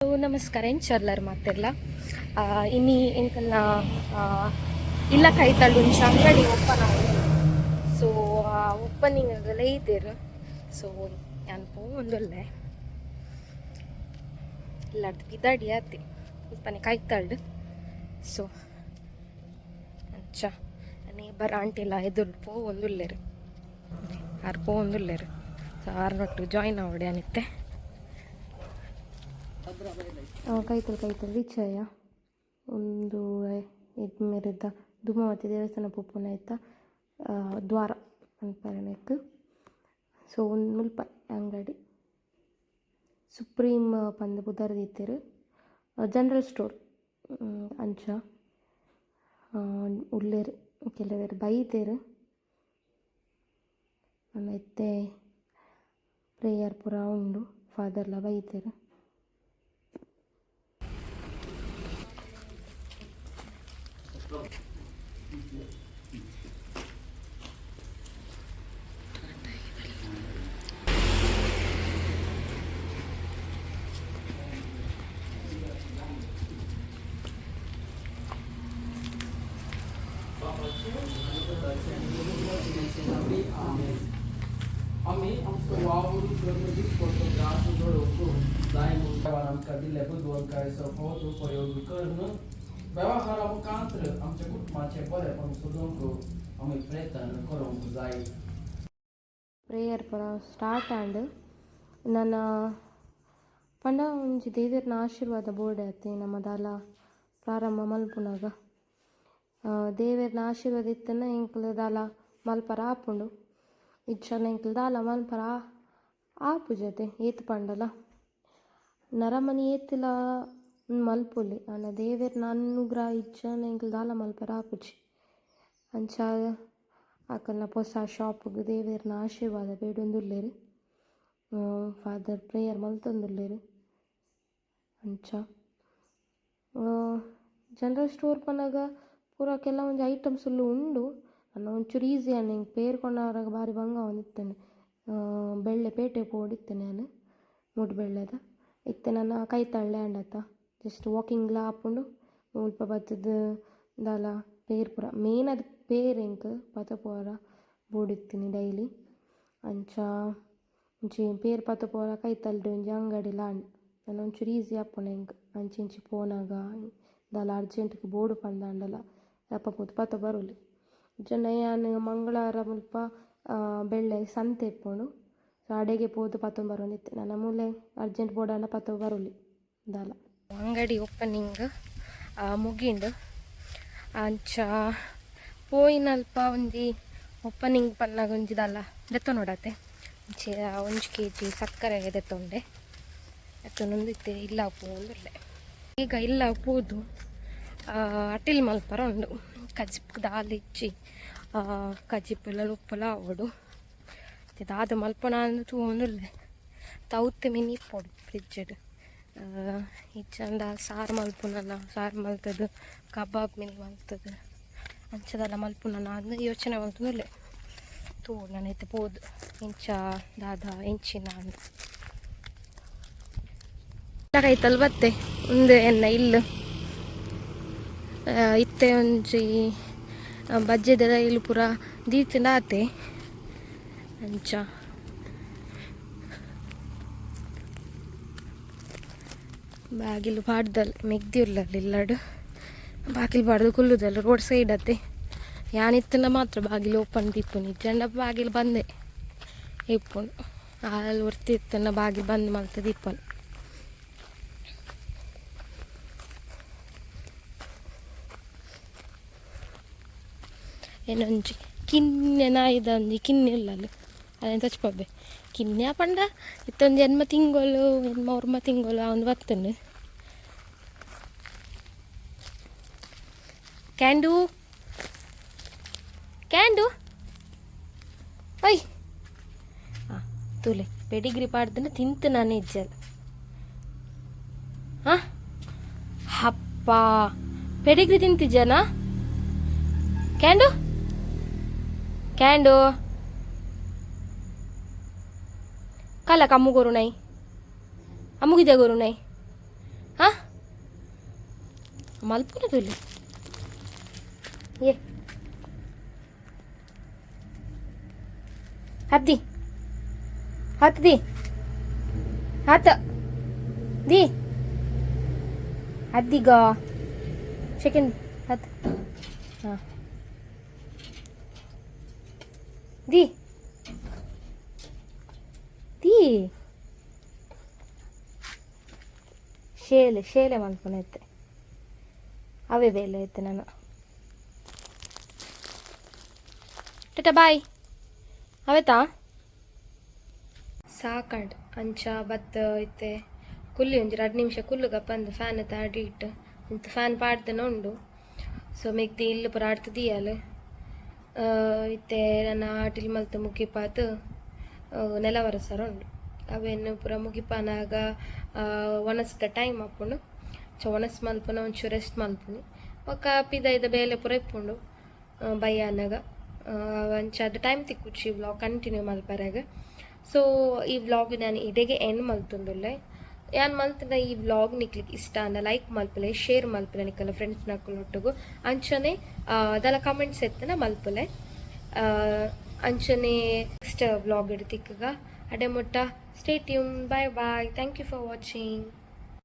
ನಮಸ್ಕಾರ ಎಂಚರ್ಲರ್ ಮಾತೆರ್ಲ. ಇನಿ ಎಂಕಲ್ನ ಇಲ್ಲ ಕೈತಲ್ ಒಂಜಿ ಅಂಗಡಿ ಓಪನ್ ಆಂಡ್. ಸೊ ಓಪನಿಂಗ್ ಇತ್ತೆರ್. ಸೊ ಯಾನ್ ಪೋವೊಂದುಲ್ಲೆ. ಇಲ್ಲಡ್ದ್ ಪಿದಾಡಿ ಆತೆ, ಮುಲ್ಪನೆ ಕೈತಲ್ಡ್. ಸೊ ಅಂಚ ನೇಬರ್ ಆಂಟಿಲ ಎದುರು ಪೋವೊಂದುಲ್ಲೆರ್, ಆರ್ ಪೋವೊಂದುಲ್ಲೆರ್. ಸೊ ಆರ್ನೊಟ್ಟು ಜಾಯಿನ್ ಆವೊಡು ಯಾನಿತ್ತೆ. ಕೈತಲ್ ಕೈತಲ್ ವಿಚಯ ಒಂದು ಎಡ್ಮೆರೆದ ಧೂಮಾವತಿ ದೇವಸ್ಥಾನ ಪೋಪುನ ಐತ ದ್ವಾರ ಪನ್ಪೆರ್. ಸೊ ಮುಲ್ಪ ಅಂಗಡಿ ಸುಪ್ರೀಂ ಪಂದ್ ಪುದರ್ ದೀತೆರ್. ಜನರಲ್ ಸ್ಟೋರ್ ಅಂಚ ಉಲ್ಲೆರ್, ಕೆಲವೆರ್ ಬೈದೆರ್. ಇತ್ತೆ ಪ್ರೇಯರ್ ಪೂರ ಉಂಡು, ಫಾದರ್ಲ ಬೈದೆರ್. आमी आमचो वावर करून दिसपट्टो त्रास जोडूंक जाय म्हूण देवान आमकां दिल्ले बुदवंतकायेचो फौज उपयोग करून वेव्हारा मुखांत्र आमच्या कुटुंबाचें बरेपण सोदूंक आमी प्रयत्न करूंक जाय. ಪ್ರೇಯರ್ ಪೂರ ಸ್ಟಾರ್ಟ್ ಆಂಡ್. ನನ ಪಂಡ ಒಂಜಿ ದೇವೆರ್ನ ಆಶೀರ್ವಾದ ಬೋಡೆ ಅತ್ತೆ ನಮ ದಾಲ ಪ್ರಾರಂಭ ಮಲ್ಪುನಗ. ದೇವೆರ್ನ ಆಶೀರ್ವಾದ ಇತ್ತುಂಡ ಎಂಕ್ಲ ದಾಲ ಮಲ್ಪರ ಆಪುಂಡು, ಇಜ್ಜಾಂಡ ಎಂಕ್ಲ ದಾಲ ಮಲ್ಪರ ಆಪುಜತೆ. ಏತ್ ಪಂಡಲ ನರಮನಿ ಏತ್ಲ ಮಲ್ಪೊಲಿ, ಆಂಡ ದೇವೆರ್ನ ಅನುಗ್ರಹ ಇಜ್ಜಾಂಡ ಎಂಕ್ಲ ದಾಲ ಮಲ್ಪರ ಆಪುಜಿ. ಅಂಚ ಅಕಲ್ನ ಪೊಸ ಶಾಪ್ಗ್ ದೇವೆರ್ನ ಆಶೀರ್ವಾದ ಬೇಡೊಂದುಲ್ಲೆರ್. ಫಾದರ್ ಪ್ರೇಯರ್ ಮಲ್ತೊಂದುಲ್ಲೆರ್. ಅಂಚ ಜನರಲ್ ಸ್ಟೋರ್ ಪನ್ನಗ ಪೂರ ಕೆಲವೊಂಜಿ ಐಟಮ್ಸ್ ಲು ಉಂಡು. ಆಂಡ ಒಂಚೂರು ಈಸಿ ಆಂಡ್ ಎಂಕ್ ಪೇರ್ ಕೊನೊವರೆಗ್ ಬಾರಿ ಬಂಗ ಆವೊಂದಿತ್ತುಂಡು. ಬೆಳ್ಳೆ ಪೇಟೆ ಪೋವೊಡಿತ್ತುಂಡು ಯಾನ್ ಮೂಡುಬೆಳ್ಳೆದ. ಇತ್ತೆ ನನ ಕೈತಲ್ಡೆ ಆಂಡತ, ಜಸ್ಟ್ ವಾಕಿಂಗ್ಲ ಆಪುಂಡು. ಮುಲ್ಪ ಬತ್ತುದು ದಾಲ ಪೇರ್ ಪೂರ ಮೇನ್ ಆದ್ ಪೇರ್ ಎಂಕ್ ಪತ ಪೋವರ ಬೋಡಿತ್ತಿನಿ ಡೈಲಿ. ಅಂಚ ಒಂಜಿ ಪೇರ್ ಪತ್ತ ಪೋವರ ಕೈತಲ್ಡ್ ಒಂಜಿ ಅಂಗಡಿಲ ಆಂಡ್. ನನ ಒಂಚೂರು ಈಸಿ ಆಪುಂಡು ಎಂಕ್ ಅಂಚಿ ಇಂಚಿ ಪೋನಗ. ದಾಲ ಅರ್ಜೆಂಟ್ಗ್ ಬೋಡು ಪಂದಾಂಡಲ ರಪ್ಪ ಪೋದು ಪತ್ತ ಬರೊಲಿ. ಇಜ್ಜಂಡ ಯಾನ್ ಮಂಗಳವಾರ ಮುಲ್ಪ ಬೆಳ್ಳೆ ಸಂತೆ ಇಪ್ಪುಂಡು, ಸೊ ಅಡೆಗೆ ಪೋದು ಪತ್ತೊಂದು ಬರೊಂದಿತ್ತೆ. ನನ ಮೂಲೆ ಅರ್ಜೆಂಟ್ ಬೋಡಾಂಡ ಪತ್ತ ಬರೊಲಿ ದಾಲ. ಅಂಗಡಿ ಓಪನಿಂಗ್ ಮುಗಿಂಡ್. ಅಂಚ ಪೋಯಿನಲ್ಪ ಒಂಜಿ ಓಪನಿಂಗ್ ಪನ್ನಗ ಒಂಜಿ ದಾಲ ದೆತ್ತೊನೊಡತೆ. ಒಂಜಿ 1 ಕೆಜಿ ಸಕ್ಕರೆ ದೆತ್ತೊಂಡೆ. ದೆತ್ತೊನೊಂದು ಇತ್ತೆ ಇಲ್ಲ ಪೋವೊಂದುಲ್ಲೆ. ಈಗ ಇಲ್ಲ ಪೋದು ಅಟಿಲ್ ಮಲ್ಪರ ಉಂಡು. ಕಜಿಪ್ ದಾಲ ಇಜ್ಜಿ. ಕಜಿಪುಲ ಉಪ್ಪುಲ ಆವೊಡು. ದಾದ ಮಲ್ಪೊನ ಅಂದ್ ತೂವೊಂದುಲ್ಲೆ. ತೌತೆ ಮಿನಿ ಇಪ್ಪೊಡು ಫ್ರಿಜ್ಡ್. ಇಜ್ಜಂಡ ಸಾರು ಮಲ್ಪುನನ, ಸಾರು ಮಲ್ತುದು ಕಬಾಬ್ ಮಿನಿ ಮಲ್ತುದು ಅಂಚ ಮಲ್ಪುನನ ಅಂದ್ ಯೋಚನೆ ಮಲ್ತೊಂದುಲ್ಲೆ. ತೂವೊಡು ನನ ಇತ್ತೆ ಪೋದು ಎಂಚ ದಾದ ಎಂಚಿನ ಅಂದ್. ಕೈತಲ್ ಬತ್ತೆ. ಉಂದು ಎನ್ನ ಇಲ್ಲ್. ಇತ್ತೆ ಒಂಜಿ ಬಜ್ಜೆದ ರೈಲು ಪೂರ ದೀತ್ಂಡ ಆತೆ. ಅಂಚ ಬಾಗಿಲು ಪಾಡ್ದಲ್ ಮೆಗ್ದಿ ಉಲ್ಲಲ್ ಇಲ್ಲಡ್. ಬಾಗಿಲು ಪಾಡ್ದು ಕುಲ್ಲುದಲ್. ರೋಡ್ ಸೈಡ್ ಅತ್ತೆ. ಯಾನ್ ಇತ್ತುಂಡ ಮಾತ್ರ ಬಾಗಿಲು ಓಪನ್ ದೀಪುನಿ, ಇಜ್ಜಂಡ ಬಾಗಿಲು ಬಂದೆ ಇಪ್ಪುಂಡು. ಆಲ್ ಒರ್ತಿ ಇತ್ತುಂಡ ಬಾಗಿಲು ಬಂದ್ ಮಲ್ತ್ ದೀಪಲ್. ಏನೊಂಜಿ ಕಿನ್ಯ ನಾಯಿದ ಒಂಜಿ ಕಿನ್ನಿ ಉಲ್ಲಲ್, ಅವೆನ್ ತಚ್ಪಬ್ಬೆ. ಕಿನ್ಯ ಪಂಡ ಇತ್ತೊಂಜಿ 8 ತಿಂಗಳು, 8 9 ತಿಂಗಳು ಆವೊಂದು ಬತ್ತುಂಡು. ಕ್ಯಾಂಡು ಕ್ಯಾಂಡು ಒಯ್ ಹಾಂ ತೂಲೆ, ಪೆಡಿಗ್ರಿ ಪಾಡ್ದನ ತಿಂತು ನಾನೇ ಇಜ್ಜಲ್. ಹಾಂ ಹಪ್ಪ, ಪೆಡಿಗ್ರಿ ತಿಂತಿಜ್ಜನಾ? Canned canned ಕಲಕ Ammu ಕೊರುನೈ, ಅಮ್ಮುಗಿದೆ ಕೊರುನೈ. ಮಲ್ಪುನ ತುಲಿ ಏ ಹತ್ತಿ ಹತ್ತಿ ಹತ್ತ the ಹತ್ತಿಗ ಸೆಕೆಂಡ್ ಹತ್. ಹಾಂ, the the ಶೇಲೆ ಶೇಲೆ ಮಲ್ಪುನ ಇತ್ತೆ. ಅವೇ ಬೇಲೆ ಐತೆ ನಾನು. ಟಾಟಾ ಬಾಯ್. ಅವೇತಾ ಸಾಕಂಡ್ ಅಂಚ ಬತ್ತ ಇತ್ತೆ ಕುಲ್ಲಿ ಒಂಜಿ ರಡ್ಡ್ ನಿಮಿಷ ಕುಲ್ಲುಗ ಪಂದ್ ಫ್ಯಾನ್ ಅಡಿಟ್ ಇಂತ ಫ್ಯಾನ್ ಪಾಡ್ದನ ಉಂಡು. ಸೊ ಮೆಗ್ದಿ ಇಲ್ಲ್ ಪೂರ ಆಡ್ತ್ ದೀಯಲ್. ಇತ್ತೆ ನನ ಅಟಿಲ್ ಮಲ್ತ್ ಮುಗಿಪಾತ್ ನೆಲ ಒರೆಸರ ಉಂಡು. ಅವೆನ್ ಪೂರ ಮುಗಿಪಾನಾಗ ಒಣಸ್ದ ಟೈಮ್ ಆಪುಂಡು. ಸೊ ಒಣಸ್ ಮಲ್ಪುನ ಒಂಚೂರು ರೆಸ್ಟ್ ಮಲ್ಪುನಿ. ಬೊಕ್ಕ ಪಿದಯ್ದ ಬೇಲೆ ಪೂರ ಇಪ್ಪುಂಡು ಬಯ್ಯಾನಗ. ಅಂಚಾದ್ ಟೈಮ್ ತಿಕ್ಕುಜಿ ವ್ಲಾಗ್ ಕಂಟಿನ್ಯೂ ಮಲ್ಪರೆಗ್. ಸೊ ಈ ವ್ಲಾಗ್ ನಾನು ಇಡೆಗೆ ಎಂಡ್ ಮಲ್ತೊಂದುಲ್ಲೆ. ಯಾನ್ ಮಲ್ತಿನ ಈ ವ್ಲಾಗ್ ನಿಕ್ಲಿಗ್ ಇಷ್ಟ ಆಂಡ ಲೈಕ್ ಮಲ್ಪುಲೆ, ಶೇರ್ ಮಲ್ಪುಲೆ ನಿಕಲ್ನ ಫ್ರೆಂಡ್ಸ್ ನಕುಲ್ನೊಟ್ಟುಗು. ಅಂಚನೆ ದಾಲ ಕಮೆಂಟ್ಸ್ ಇತ್ತುಂಡ ಮಲ್ಪುಲೆ. ಅಂಚನೆ ನೆಕ್ಸ್ಟ್ ವ್ಲಾಗ್ ತಿಕ್ಕುಗ. ಅಡೆ ಮುಟ್ಟ stay tune. Bye bye. Thank you for watching.